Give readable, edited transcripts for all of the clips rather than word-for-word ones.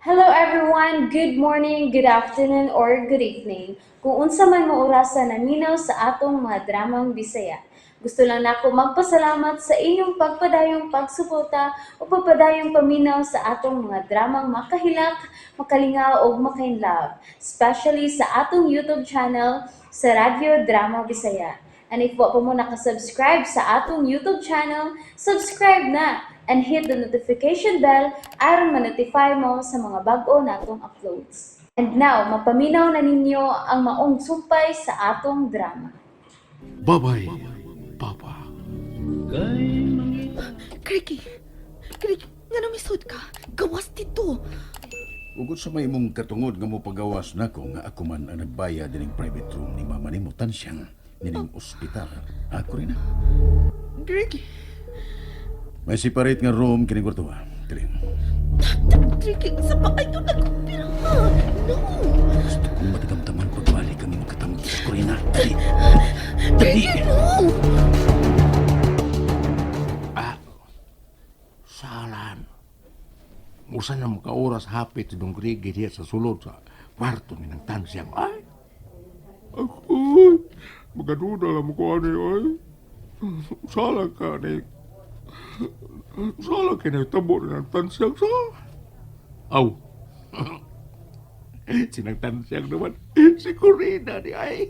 Hello everyone! Good morning, good afternoon, or good evening. Kung unsa man mo orasa naminaw sa atong mga dramang Bisaya. Gusto lang nako magpasalamat sa inyong pagpadayong pagsuporta o pagpadayong paminaw sa atong mga dramang makahilak, makalingaw ug makainlove, especially sa atong YouTube channel sa Radyo Drama Bisaya. And if wa pa mo nakasubscribe sa atong YouTube channel, subscribe na and hit the notification bell aron ma-notify mo sa mga bag-o natong uploads. And now, mapaminaw na ninyo ang maong sumpay sa atong drama. Bye-bye, Papa. Cricky! Cricky, nga namisod ka? Gawas dito! Ugod sa may imong katungod nga mopagawas nako nga ako man ang nagbayad dining private room ni mama nimo tansyang nining ospital. Ako rin na. Cricky! May separate nga room kining kwarto ha. Dili. Cricky, sa paayo nagkumpira ha! No! Gusto kong matagamtaman pagbalik ang imong katamkis ko rin na. Dali. Dali. Cricky, no! Ah, salan. Musa na mga oras hapit si Dong Grigi diya sa sulod sa kwarto ni ng tansyang. Ay, ako'y, magaduda lang mo ko ano ay. Sala ka ni. Sala ka ni tabo ni ng tansyang sa. Aw. Sinang tansyang naman. Si Corina ni ay.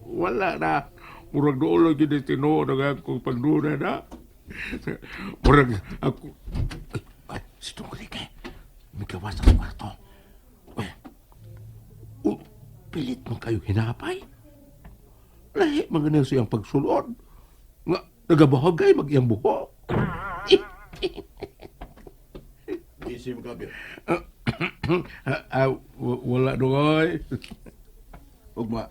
Wala na. Murag doon lang yun tinuod ang akong pagduda na. Murag ako. Ay, ay, si Dong Grigi. May gawas sa kwarto. Uy, oh, pilit man kayo hinapay. Lahi man ganyan siyang pagsulod. Nga, nagabahagay mag iyang buhok. Easy mo kabyo. Ah, wala doy. Ugma.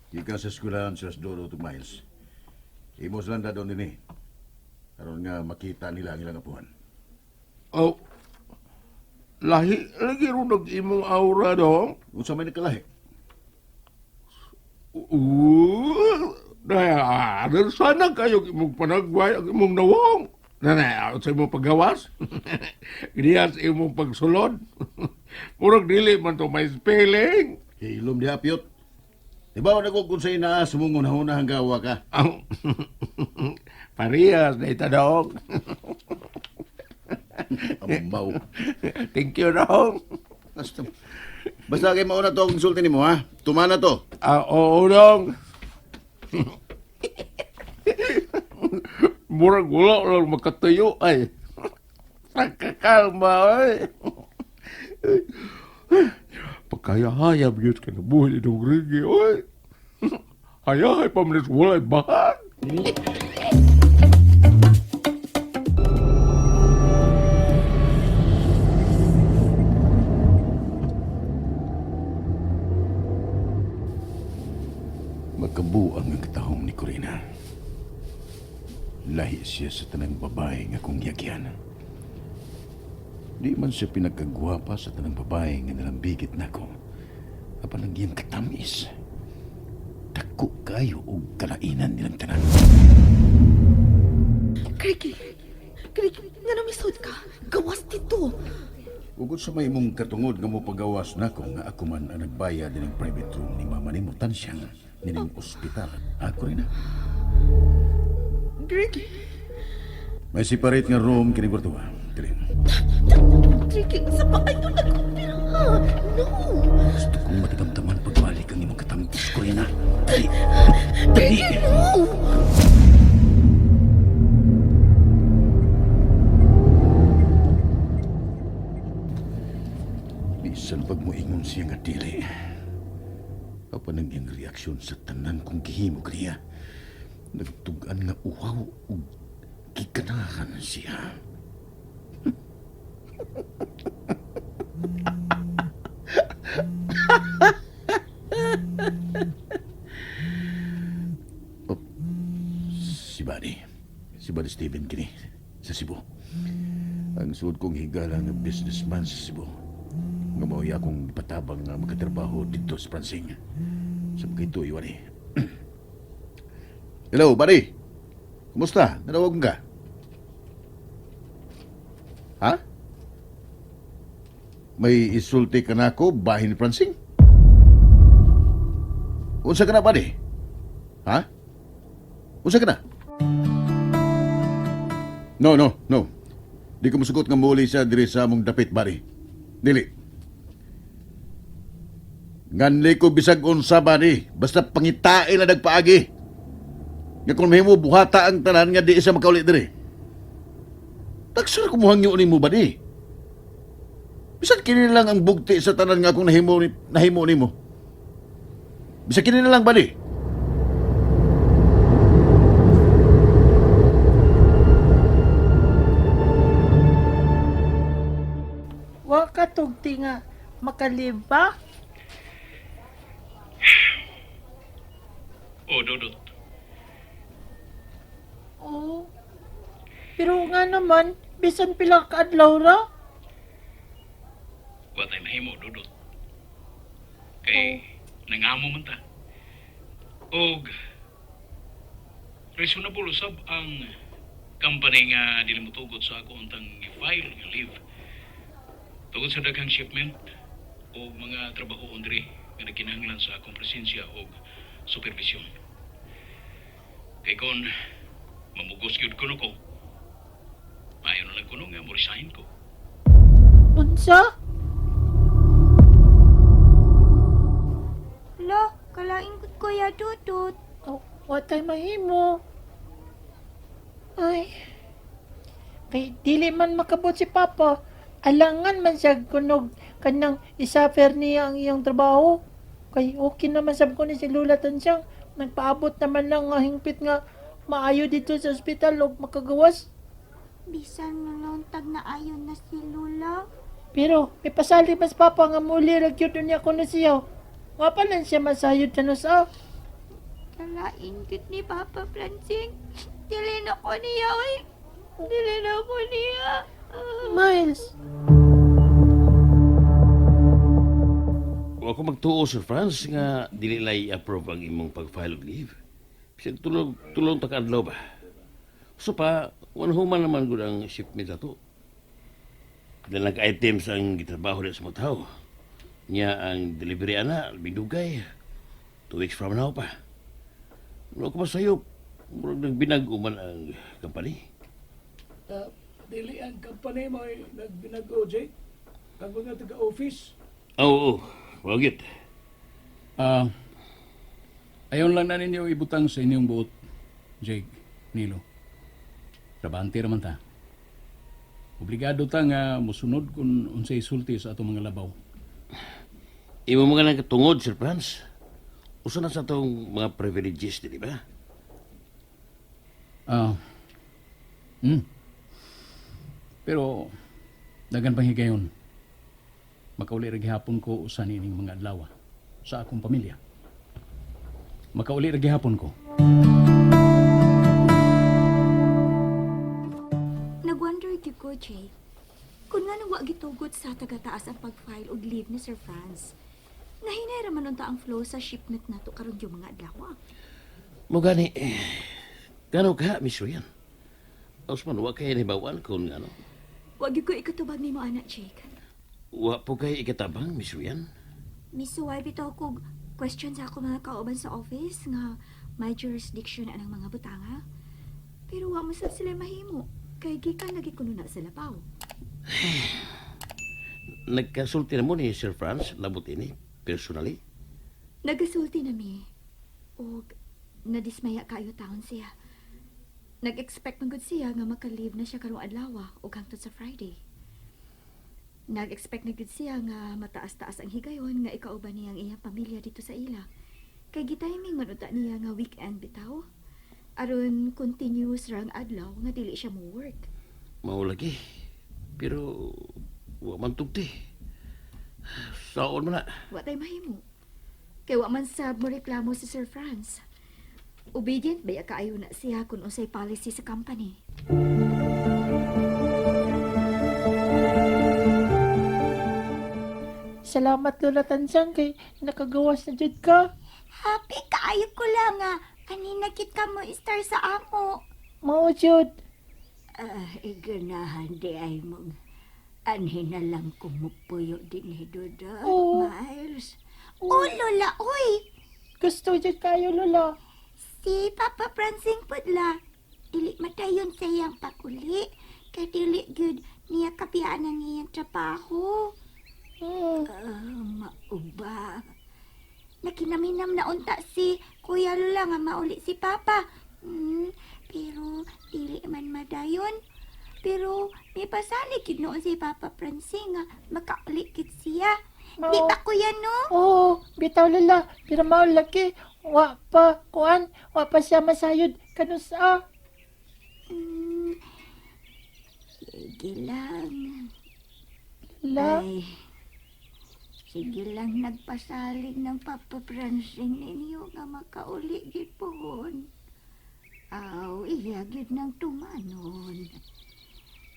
Gikan sa eskwelahan sila sa Doro ug Miles. Imo silang dadon dinhi. Aron nga makita nila ang ilang apuhan. Oh, lahi lagi ron nag imong aura dong. Unsa may nagkalahi? Dahil sana kayo imong panagway ang imong nawong. Nanay, sa imong paggawas. Diya sa imong pagsulod. Murag dili man to may spelling. Hilom diha piyot. Ibaw na ko kung sa inaa sumong unahuna ang gawa ka. Ang parehas na itadong. Ambaw. Thank you dong. Basta, basta kay mauna to ang sulti nimo ha. Tumana to. Ah, oo dong. Murag wala lang makatayo ay. Nagkakalma ay. Pagkaya-hayab yun ka na buhay itong rigi oy. Hayahay pa man walay bahan. Magkabuang ang katahom ni Corina. Lahi siya sa tanang babae nga kong giyagyan. Di man siya pinagkagwapa sa tanang babae nga nalambigit nako. Apan ang iyang katamis. Dako kayo og kalainan nilang tanan. Cricky! Cricky, nga namisod ka? Gawas dito! Ugod sa may imong katungod nga mopagawas nako nga ako man ang nagbayad dining private room ni mama nimo tansyang nining ospital. Ako rin na. Cricky! May separate nga room kini kwarto ha. Dili. Cricky, sa paayo nagkumpira ha! No! Gusto kong matagamtaman pagbalik ang imong katamkis ko rin ha. Dali. Dali. Cricky, no! Bisan pag moingon siya nga dili. Apan ang iyang reaksyon sa tanan kong gihimo kaniya. Nagtugan nga uhaw ug giganahan siya. Oh, si Buddy. Si Buddy Steven kini sa Cebu. Ang suod kong higala nga businessman sa Cebu. Nga mao'y akong ipatabang nga makatrabaho dito sa Pransing. Sa pagkito, iwan eh. Hello, buddy. Kumusta? Nanawag ka? Ha? May isulti ka na ako, bahin ni Francine? Unsa ka na, buddy? Ha? Unsa ka na? No, no, no. Di ko musugot nga muli siya diri sa among dapit, buddy. Dili. Nganli ko bisag unsa, buddy. Basta pangitain na nagpaagi. Nga kung mahimo buhata ang tanan nga di siya makauli diri. Taksar ko muhangyo nimo, buddy. Bisan kini lang ang bugti sa tanan nga akong nahimo nahimo nimo. Bisan kini na lang bali. Wa ka tugti nga makaliba. Oh, Dodot. Oo. Pero nga naman, bisan pila ka adlaw ra. Wa tay mahimo, Dodot. Kay nangamo man ta. Og reasonable usab ang company nga dili motugot sa ako untang i-file nga leave. Tungod sa daghang shipment o mga trabaho diri nga nagkinahanglan sa akong presensya og supervision. Kay kon mamugos gyud kuno ko, maayo na lang kuno nga mo resign ko. Unsa? Lo, kalaing gud Kuya Dudut. Oh, wa tay mahimo. Ay. Kay dili man makabot si Papa. Alangan man siya kunog kanang isuffer niya ang iyang trabaho. Kay okay naman sab ko ni si Lula Tansyang. Nagpaabot naman lang nga hingpit nga maayo dito sa ospital og makagawas. Bisan nuluntag na ayon na si Lula. Pero may pasali mas Papa nga muli ra gyud niya kuno siya. Wa pa lang siya masayod sa nusa. Kalaing gud ni Papa Francing. Dili na ko niya, oy. Dili na ko niya. Miles, Wa ko magtuo, Sir Franz, nga dili lay i-approve ang imong pag-file og leave. Bisag tulong, tulong ta ka adlaw ba? So pa, one human naman gud ang shipment ato. Dahil nag-items ang gitrabaho sa mga tao. Nya ang delivery ana, bidugay. 2 weeks from now pa. Wala ko masayop. Murag nagbinag-uman ang company. Ah, dili ang company mo ay nagbinago, Jake. Ang mga taga-office. Oo, oo. Wag yun. Ah, ayon lang na ninyo ibutang sa inyong buot, Jake, Nilo. Trabante raman ta. Obligado ta nga musunod kung unsay sulti sa atong mga labaw. Imo mga nang katungod, Sir Franz. Usa na sa atong mga privileges, di ba? Ah. Pero dagan pang higayon. Makauli ra gihapon ko usa niining mga adlaw sa akong pamilya. Makauli ra gihapon ko. Nagwonder gyud ko, Jake. Kung nga wa gitugot sa taga-taas ang pag-file og leave ni Sir Franz. Nahinay ra man unta ang flow sa shipment nato karon yung mga adlaw. Mo gani, eh, gano ka, Miss Rian? Osman, wa kay nahibawan kung ano. Wa gyud ko ikatubag nimo ana, Jake. Wa po kay ikatabang, Miss Rian? Misuway bitaw kog question sa ako mga kauban sa office nga may jurisdiction anang mga butanga. Pero wa mo sad sila mahimo kay gikan lagi kuno na sa labaw. Nagkasulti na mo ni Sir Franz, labot ini, personally. Nagasulti na mi. Og nadismaya kayo taon siya. Nag-expect man gud siya nga maka-leave na siya karong adlaw ug hangtod sa Friday. Nag-expect na gud siya nga mataas-taas ang higayon nga ikauban niya ang iyang pamilya dito sa ila. Kay gitiming man unta niya nga weekend bitaw. Aron continuous ra ang adlaw nga dili siya mo work. Mao lagi. Pero, wa man tugti. Saon man na. Wa tay mahimo. Kay wa man sab mo reklamo si Sir Franz. Obedient baya kaayo na siya kung unsay policy sa company. Salamat Lola Tansang kay nakagawas na jud ka. Happy kaayo ko lang nga. Kanina kit ka mo star sa amo. Mao jud. Ah, iganahan di ay mong Anhi na lang kumupuyo din ni Dodot, Oo. Miles. Oh, Lola, oy! Gusto jud kayo, Lola. Si Papa Francing pudla. Dili matayon sa iyang paguli. Kay dili gyud niya kapiyaan ang iyang trabaho. Ah, mauba. Nakinaminam na unta si Kuya Lola nga mauli si Papa. Pero dili man madayon. Pero may pasalig gyud noon si Papa Francing nga makauli gyud siya. Di ba, Kuya, no? Oo, bitaw, Lola. Pero mao lagi. Wa pa, kuan. Wa pa siya masayod. Kanusa? Sige lang. Lola. Ay, sige lang nagpasalig ng Papa Francing ninyo nga makauli gid pohon. Aw, iya gid ng tumanon.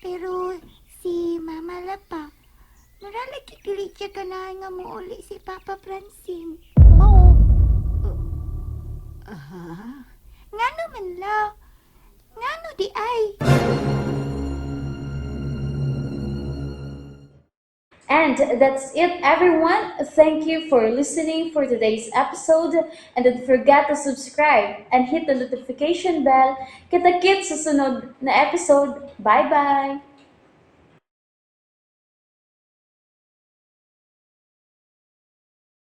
Pero si Mama Lapa, murala dili siya ganahan nga muuli si Papa Francing. Mao. Aha. Ngano man la? Ngano di ay? And that's it, everyone. Thank you for listening for today's episode. And don't forget to subscribe and hit the notification bell. Kita-kits sa sunod na episode. Bye-bye!